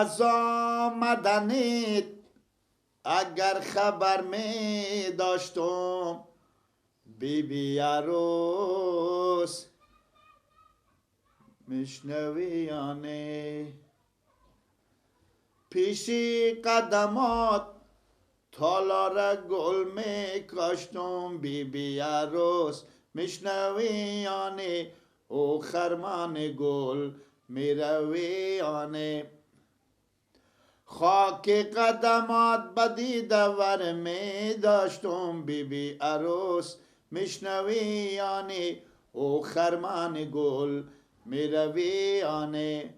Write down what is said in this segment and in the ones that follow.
از آمدنت اگر خبر می داشتم بی بی عروس میشنویانه پیشی قدمات تالار گل می کاشتم بی بی عروس میشنویانه او خرمان گل میرویانه خاک قدمات بدیده ور می داشتم بی بی عروس میشنویانه او خرمان گل میرویانه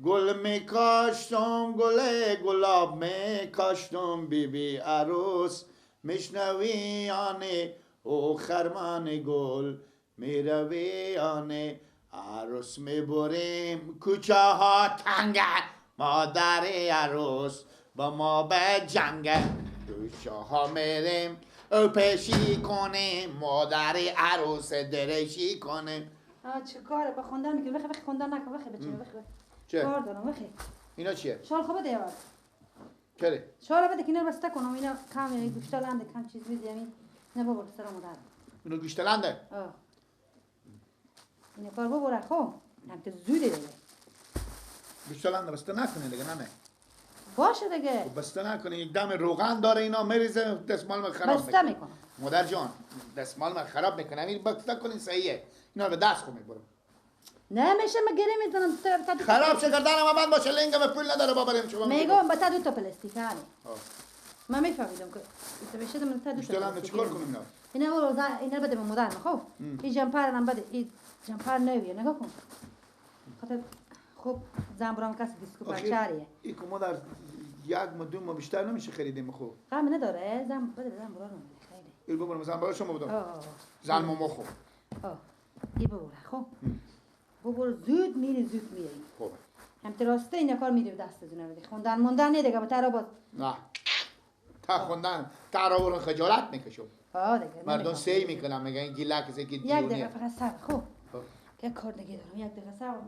گل می کاشتم گل گلاب می کاشتم بی بی عروس میشنویانه او خرمان گل میرویانه عروس میبریم کوچه ها تنگه مادر عروس با ما به جنگه کوچه ها میریم او پیشی کنیم مادر عروس درشی کنیم. چه کاره با خوندن میکنی؟ بخی بخی خوندن نکن بخی بچه بخی. چه؟ کار دارم بخی. اینا چیه؟ شال خوب بده اول. چره؟ شال بده که اینا بسته کنم اینا کم یعنی گوشتالنده کم چیز میزی همین نه بابا سر مادر. اینو گوشتالنده؟ آه. اینا کار ببره خب هم که زوده دیگه. گوشتالنده بسته نکنه دیگه نه. باشه دیگه. بسته نکنه یک دم روغن داره اینا میریزه دستمال من خراب بسته میکنه. مادر جان دستمال من خراب میکنه. این بسته کنین صحیحه. اینا به دست خو میبرم. نه میشه من گره میزنم خراب شه گردنم من باشه لنگم پول نداره بابا بریم شما میگم با تا دو تا پلاستیک هانی. من میفهمیدم که ایت بشه من تا دو تا چیکار کنیم اینا اینا رو اینا بده به مادر خب این جمپر هم بده این جمپر نویه نگاه کن خاطر خب زنبورم کس دیسکو پچاریه این که مادر یک ما دو ما بیشتر نمیشه خریدیم خب غم نداره زن بده زنبورم خیلی این ببرم زنبور شما بدم زن ما خب این ببره خب ببر زود میری زود میری. خوبه. هم تراسته این کار میری به دست زونه بده. خوندن موندن نه دیگه به ترا باز. نه. تا خوندن ترا برون خجالت میکشم. آه دیگه. مردم سی میکنن میگن این گیلک زکی دیونه. یک دقیقه فقط صبر خب. یک کار دیگه دارم یک دقیقه صبر.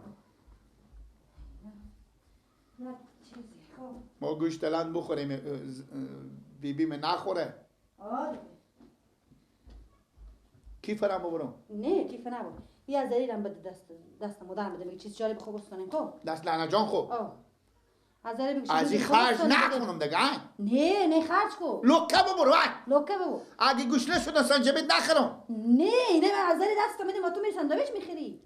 نه چیزی خب. ما گوشت لند بخوریم بیبی من نخوره. آه دیگه. کیف رم ببرم؟ نه کیف نبر. یه از دلیلم بده دست مادرم بده میگه چیز جالب خوب کنیم خب دست لعنت جان خوب از دلیل بگه از این خرج نکنم دیگه نه نه خرج کو لوکه ببر لوکه ببر اگه گوشنه شدن سنجبیت نخرم نه نه من از دلیل دست میدم و تو میری ساندویچ میخری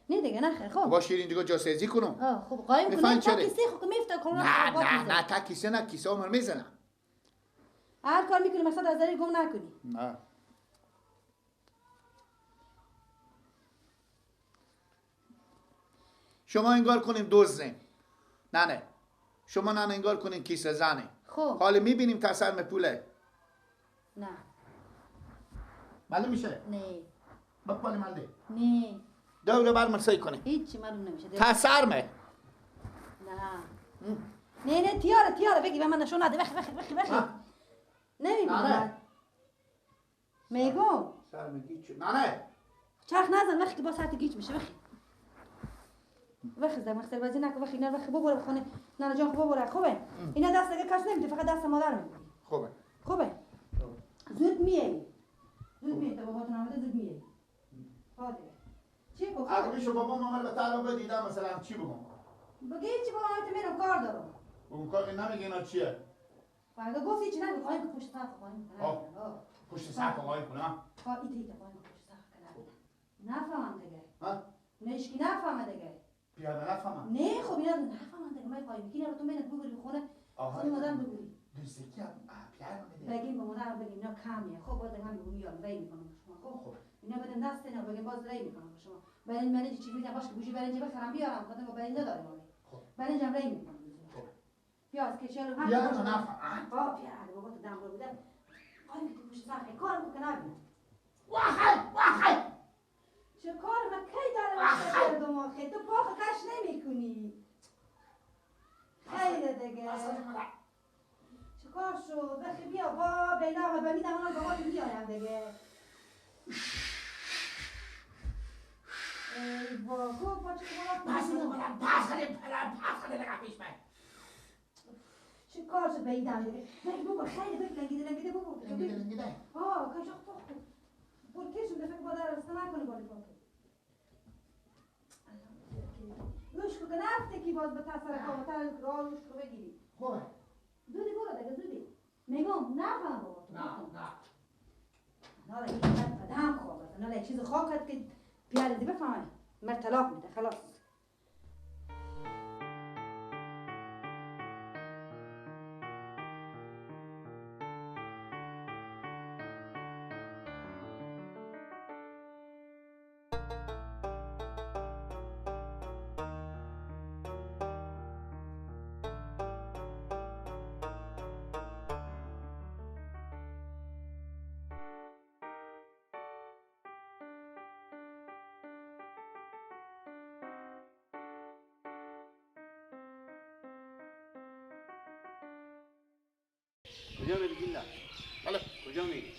نه دیگه نخر خب با شیرین دیگه جاسازی کنم خب قایم کنم تا کیسه خب میفته کرونا نه نه نه تا کیسه نه کیسه عمر میزنم هر کار میکنی مثلا از دلیل گم نکنی نه شما انگار کنیم دزدیم نه نه شما نه انگار کنیم کیسه زنه خب حالا میبینیم تسرم پوله نه معلوم میشه نه بپالی مالده نه دوره بر من سعی کنیم هیچی معلوم نمیشه تسرمه نه نه نه تیاره تیاره بگی به من نشون نده بخی بخی بخی بخی نمیبینم میگم سرم گیج نه نه چرخ نزن وقتی که با سرت گیج میشه بخی وخی زمان مخسر بازی نکن وخی اینا وخی ببره بخونه نه جان خوب ببره خوبه اینا دست دیگه کس نمیده فقط دست مادر میده خوبه خوبه زود میای زود میای تا باباتون آمده زود میای ها دیگه چی بگم اگه میشه بابا مامان به تعلق دیدم مثلا چی بگم بگی چی بابا من میرم کار دارم اون کار نمیگه اینا چیه اگه گفتی چی نگو قایم پشت سر قایم پشت سر قایم کنم ها ایت قایم پشت سر کنم نفهمم دیگه ها نشکی نفهمه دیگه پیاده نفهمم نه خب اینا نفهمم دیگه من قایم کی رو تو میرم بگوری خونه خونه مادرم بگوری دوزکی هم پیاده میده بگیم به مادرم بگیم اینا کمیه خب باز من بگم میام رای میکنم شما خب اینا بدم دست اینا بگیم باز رای میکنم شما برنج برنج چی میگم باش که گوشی برنج بخرم بیارم خودم با برنج نداریم خب برنج هم رای میکنم خب پیاز کشل رو پیاز نفهم با پیاز بابا تو دم رو بوده قایم که تو پشت سر کارم که نبینم واخی واخی چه کار من کی دارم دو ماخه تو پاخ کش نمیکنی خیلی دیگه چه کار شد بخی بیا با بینا و میدم اون بابا میارم دیگه ای با کو پاچه پس پس پس پس نگاه پیش من. چه کار شد به این دم دیگه؟ نه بابا خیلی بگی لنگیده لنگیده بابا. لنگیده لنگیده. آه کاش پخت. پر کشم دفعه که بادر رسته نکنه بالی پاکه. گوش کن نفته کی باز به تسر کامتر راه روش رو بگیری. خوبه. زودی برو دیگه زودی. میگم نه بابا. نه نه. نه این قدم خواب است. نه چیز خاک که پیاله دی بفهمه. مر طلاق میده خلاص. کجا میری گیلا؟ بله کجا میری؟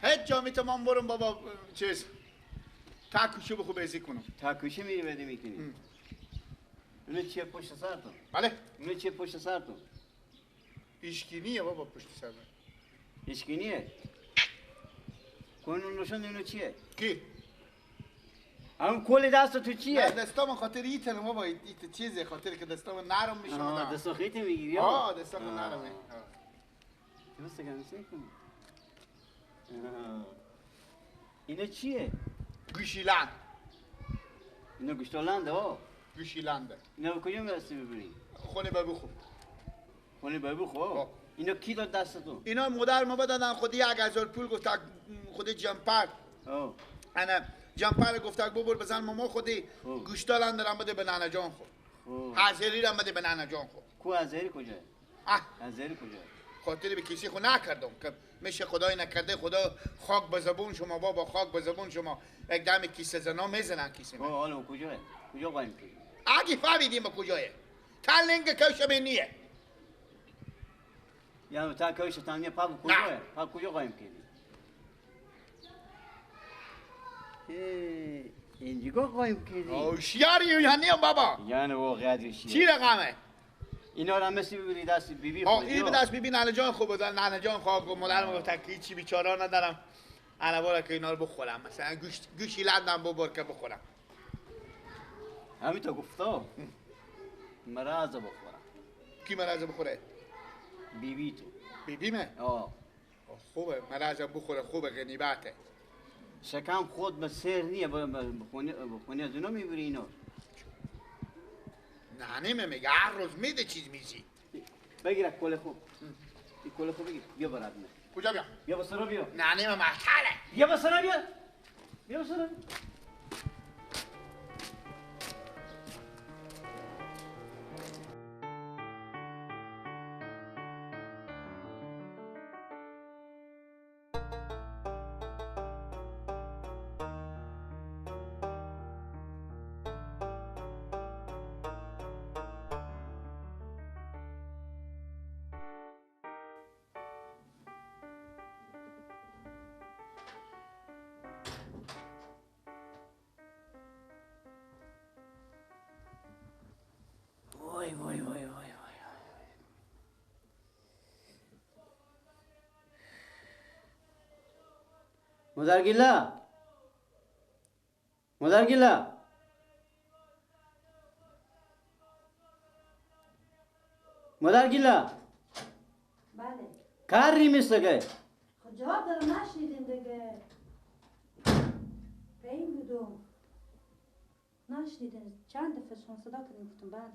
هیچ جا میتونم برم بابا چیز تاکوشی بخو بیزی کنم. تاکوشی میری بده میکنی؟ اونو چیه پشت سرتون؟ بله اونو چیه پشت سرتون؟ ایشکینیه بابا پشت سر من. ایشکینیه؟ کنون نشون اینو چیه؟ کی؟ همون کل دست تو چیه؟ نه دستام خاطر ایتن بابا ایت چیزه خاطر که دستام نرم میشه. دستو خیلی میگیری؟ آه دستام نرمه. درسته که نسی کنی. اینا چیه؟ گوشیلند. اینا گوشتالنده ها؟ گوشیلنده. اینا به کجا میرسی ببری؟ خونه بابو خوب. خونه بابو خوب؟ اینا کی داد دستتون؟ اینا مادر ما دادن خودی 1000 پول گفت خودی جمپر. انا جمپر گفت ببر بزن ماما خودی گوشتالند رم بده به ننه جان خود. حاضری رم بده به ننه جان خود. کو حاضری کجا؟ حاضری کجا؟ خاطر به کسی خو نکردم که میشه خدای نکرده خدا خاک به زبون شما بابا خاک به زبون شما یک دم کیسه زنا میزنن کیسه من. حالا کجاه؟ کجا قایم کردی؟ اگه فهمیدیم به کجاه تلنگ کش نیه. یعنی تا کش تنگه پا کجاه؟ پا کجا قایم کردی؟ اینجا قایم کردی؟ هوشیاری یعنی بابا. یعنی واقعا هوشیاری. چی رقمه؟ اینا رو هم مثل ببری دست بیبی خود. این به دست بیبی ننه جان خوب بودن. ننه جان خواب گفت مادرم گفت که هیچی بیچاره ندارم انا برا که اینا رو بخورم مثلا گوشی لندم ببر که بخورم. همین تو گفتا مرض بخورم. کی مرض بخوره؟ بیبی تو. بیبی من؟ آه خوبه مرض بخوره خوبه غنیبته. شکم خود به سر نیه بخونی از اینا میبری اینا. نه میگه هر روز میده چیز میزی. بگیر کل خوب. این کل خوب بگیر بیا برات. کجا بیا؟ بیا بسرا بیا. نه نه محتله. بیا بسرا بیا. بیا بسرا. وای وای وای وای. مادرگیلا مادرگیلا مادرگیلا. بله کاری میسته. خب جواب دادم نشنیدین دیگه. به این بودم نشنیدین چند دفعه شما صدا کردیم گفتم بله.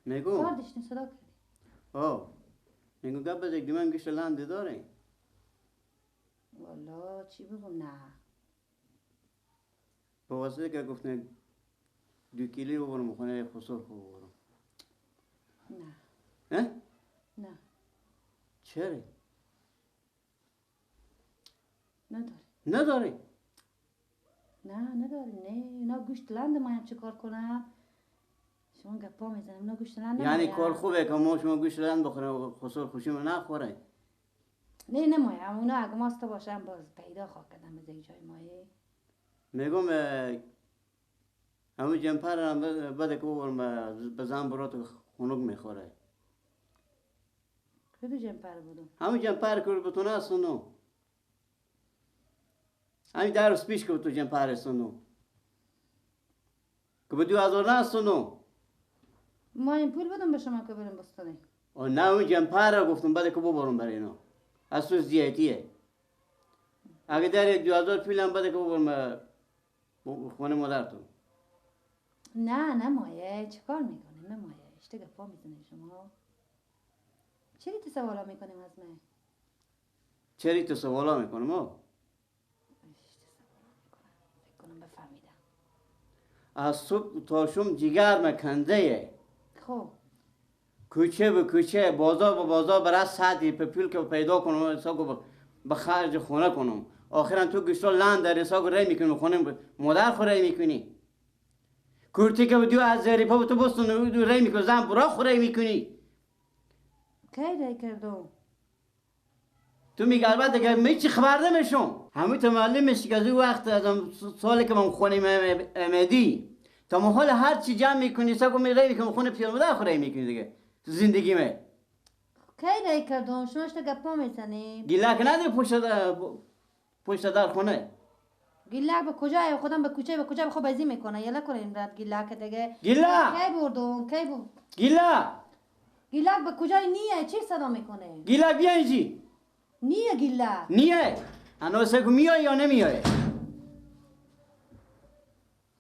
میگو کار داشتین صدا کردی. آه میگو گپ بزن دیگه من گوشت لنده داره. والا چی بگم نه. به واسطه که گفتن 2 کیلو ببرم خونه خسر خوب ببرم. نه. اه؟ نه. چرا؟ نداره. نداره؟ نه نداره نه اینا گوشت لند مایم چه کار کنم؟ شما گپا میزنم اینا گوشت لند. یعنی کار خوبه که ما شما گوشت لند بخوریم خسر خوشیم نخوره. نه نمایم اونا اگه ماسته باشم باز پیدا خواه کردم از یک جای مایه. میگم همون جمپر هم بده که ببرم به زن برات خنک میخوره. کدو جمپر بودم؟ همون جمپر که بتونه هستنو. همین 10 روز پیش که تو جمپر هستنو. که به 2000 هستنو. ما این پول بدم به شما که بریم بستانه. نه اون جمپر رو گفتم بده که ببرم برای اینا. از تو زیادیه. اگه در 2000 پول هم بده که ببرم خونه مادرتون. نه نه مایه چیکار میکنیم؟ نه مایه اشته گپا میزنیم شما. چرا تو سوالا میکنیم از من؟ چرا تو سوالا میکنم؟ اشته سوالا میکنم. فکر کنم بفهمیدم. از صبح تا شم جگر مکنده. خب کوچه به کوچه، بازار به بازار، برای صدی په پول که پیدا کنم حساب به خرج خونه کنم. آخرا تو گوشتا لند در حساب ری میکنی خونه مادر خو ری میکنی. کورتی که 2000 پا تو بستون ری میکنی، زن برا خو ری میکنی. کی ری کردم؟ تو میگه البته که من چی خبر نمیشم. همه تو معلوم میشه که از اون وقت از سالی که من خونه امدی تا محل هر چی جمع میکنی ساکو می ری میکنی خونه پیار مادر خو ری میکنی دیگه. زندگی مه کی ری کردم؟ شما اشتا گپا میزنی؟ گیلک نداری پشت در خونه. گیلک به کجای؟ خودم به کوچه به کجا بخواب بازی میکنه. یلا کنیم رد گیلک دیگه. گیلک کی بردم؟ کی بود؟ گیلک گیلک به کجای نیه؟ چی صدا میکنه؟ گیلک بیا اینجی. نیه گیلک نیه. هنوز سگو میای یا نمیای؟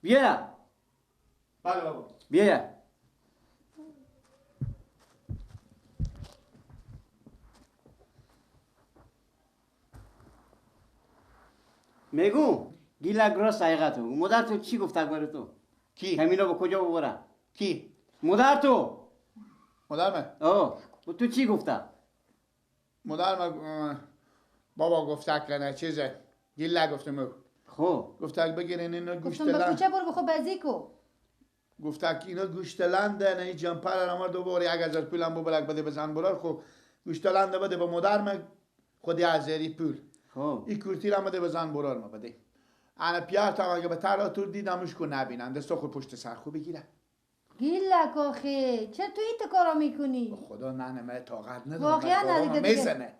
بیا. بله بابا. بیا. میگو گیلک راست حقیقت بگو. مادر تو چی گفت برای تو؟ کی؟ همینا به کجا ببرم؟ کی؟ مادر تو. مادر من؟ آه تو چی گفته؟ مادر من بابا گفته که نه چیزه گیلک گفتم او. خب گفته بگیرین اینا گوشت لند. گفتم به کوچه برو بخو بازی کو. گفته که اینا گوشت لنده نه این جمپر رو دوباره 1000 پولم ببرک بده بزن برار. خب گوشت لنده بده به مادر من خودی هزاری پول. خب این کورتی را بده بزن برار ما بده. انا پیار تا اگه به ترا تور دیدمش کو نبینن دستا خود پشت سر خو بگیره. گیلک آخه چرا تو این کارا میکنی؟ خدا نه من طاقت ندارم. واقعا نه میزنه.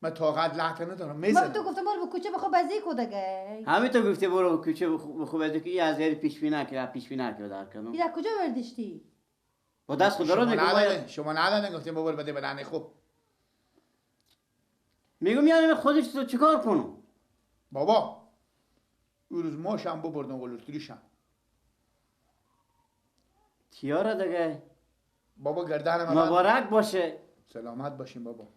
من طاقت لحظه ندارم میزنه. من تو گفتم برو به کوچه بخو بازی کو دیگه. همین تو گفتی برو به کوچه بخو بازی کو. این از یاری پیش بینی نکرد پیش بینی نکرد در کنم. این کجا برداشتی؟ با دست خود رو میگم. شما ندادن گفتیم بابا بده بدن. خب میگم یعنی خودش تو چیکار کنم؟ بابا اون روز ماشم ببردم قلوتریشم. تیاره دیگه. بابا گردن من مبارک باشه. سلامت باشیم بابا.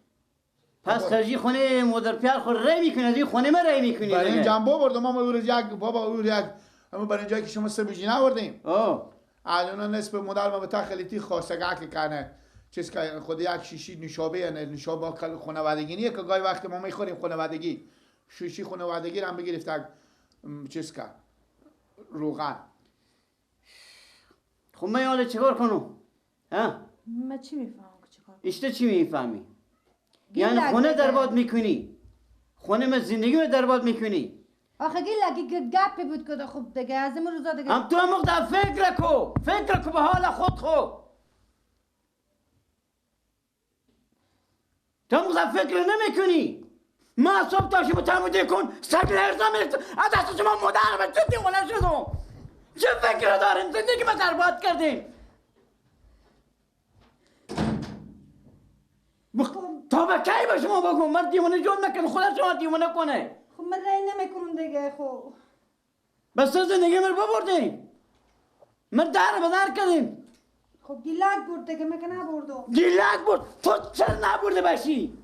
پس خرجی خونه مادر پیار خود ری میکنی از این خونه من ری میکنی. برای این جنبه بردم ما اون روز یک بابا اون یک اما برای اینجایی که شما سه بیجی نبردیم. آه الان نصف مادر ما به تا خلیتی خواستگاه که کنه چیز که خود یک شیشی نوشابه نه نوشابه خانوادگی نیه که گاهی وقت ما میخوریم خانوادگی شیشی خانوادگی رو هم بگرفت چیز که روغن. خب من حالا چیکار کنم؟ ها؟ من چی میفهمم که چیکار کنم؟ اشته چی میفهمی؟ یعنی خونه درباد میکنی، خونه من زندگی من درباد میکنی. آخه گیلک گپی بود که خب دیگه از این روزا دیگه هم تو هم فکر کو، فکر کو به حال خود. خو تو هم فکر نمیکنی. ما صبح تا شب تعمدی کن سگ لرزم از دست شما مادر من چه دیوانه شدم. چه فکر داریم؟ زندگی ما برباد کردیم. تا به کی به شما بگم من دیوانه جون نکن خدا شما دیوانه کنه. خب من رای نمیکنم دیگه. خب بس زندگی من ببردیم، من در به در کردیم. خب گیلک برد دیگه، من که نبردم. گیلک برد تو چرا نبرده باشی؟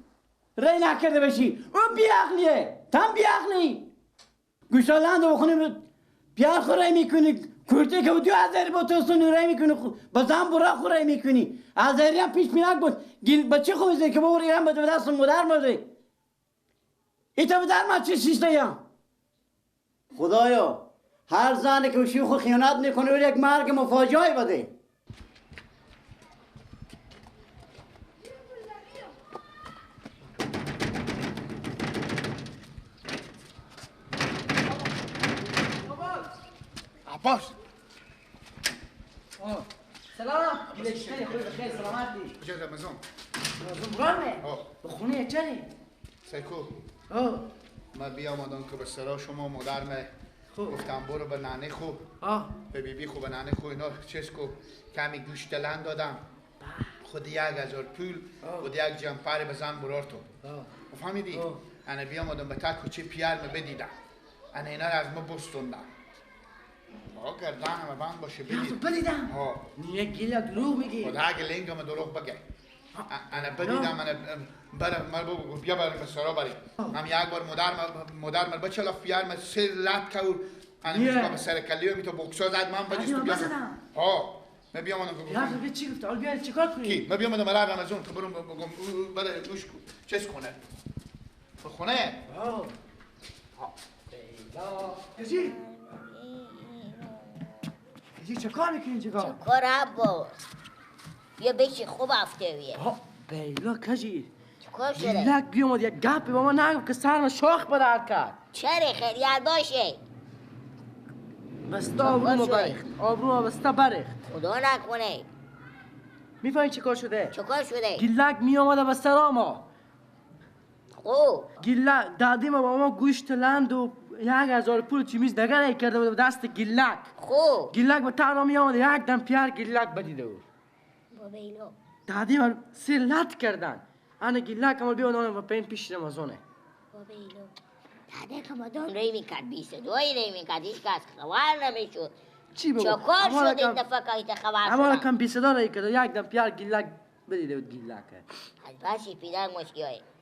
ری نکرده باشی؟ اون بیعقلیه، تم بیعقلی. گوشالند رو بخونیم پیار خورای میکنی، کرتی که 2000 با تو سنو ری میکنی، با زن برا خورای میکنی. هزاری هم پیش بینک بود. گیل بچه خوب زیر که بابا ایران بده دست مادر مده. ایتا به در ما چه شیشته یا؟ خدایا هر زنی که شوخ خود خیانت میکنه او یک مرگ مفاجعه بده. عباس سلام گلشتری خوبی بخیر سلامتی. کجا رمضان؟ رمضان به خونه چری؟ سیکو من بیامدم که به سرا شما مادر گفتم برو به ننه خو به بیبی خو به ننه خو اینا چیز کو کمی گوشت لند دادم خود 1000 پول خود یک جمپر بزن برار تو فهمیدی؟ انا بیامدم به تا کوچه پیر ما بدیدم انا اینا رو از ما بستوندم آقا گردنم بند باشه بدید بدیدم؟ نیه گیلا دروغ میگی خدا اگه لنگم دروغ بگه انا بدیدم انا برم من بگو بیا برم به سرا بریم هم یک بار مادر من بچه لاف پیار من سه لط که انا میتونم به سر کلیه میتونم بکسا زد من بجست بیا ها من بیام انا بیا چی گفت؟ بیا چیکار کنی؟ کی؟ من بیام انا رمضان که برم بگم برای گوش چیز کنه به خونه ها بیلا کجی چه کار میکنی چه کار؟ چه کار عباس؟ بیا بشی خوب هفته بیه بیلا کجی؟ چه کار شده؟ گیلک بیامد یک گپ با ما نگفت که سرم شاخ به درد کرد. چرا خیریت باشه؟ بسته آبرومو برخت، آبرومو بسته برخت. خدا نکنه. میفهمی چه کار شده؟ چه کار شده؟ گیلک میامده به سر ما. خب گیلک دادیم با ما گوشت لند و 1000 پول چیمیز دگر ای کرده بود دست گیلک. خب گیلک به تنها میامده یک دم پیار گیلک بدیده بود. بابا ایلو دادیم سه لط کردن. انا گیلک عمل بیان و پین پیش رمضانه. بابا ایلو داده که مدام ری میکرد بیسه دوی ری میکرد هیچ کس خبر نمیشد. چی بابا؟ چه کار شد این دفعه که ایت خبر شدن؟ اما کم بیسه داره ای کرده یک دم پیار گیلک بدیده بود گیلک. از بسی پیدر مشکی های.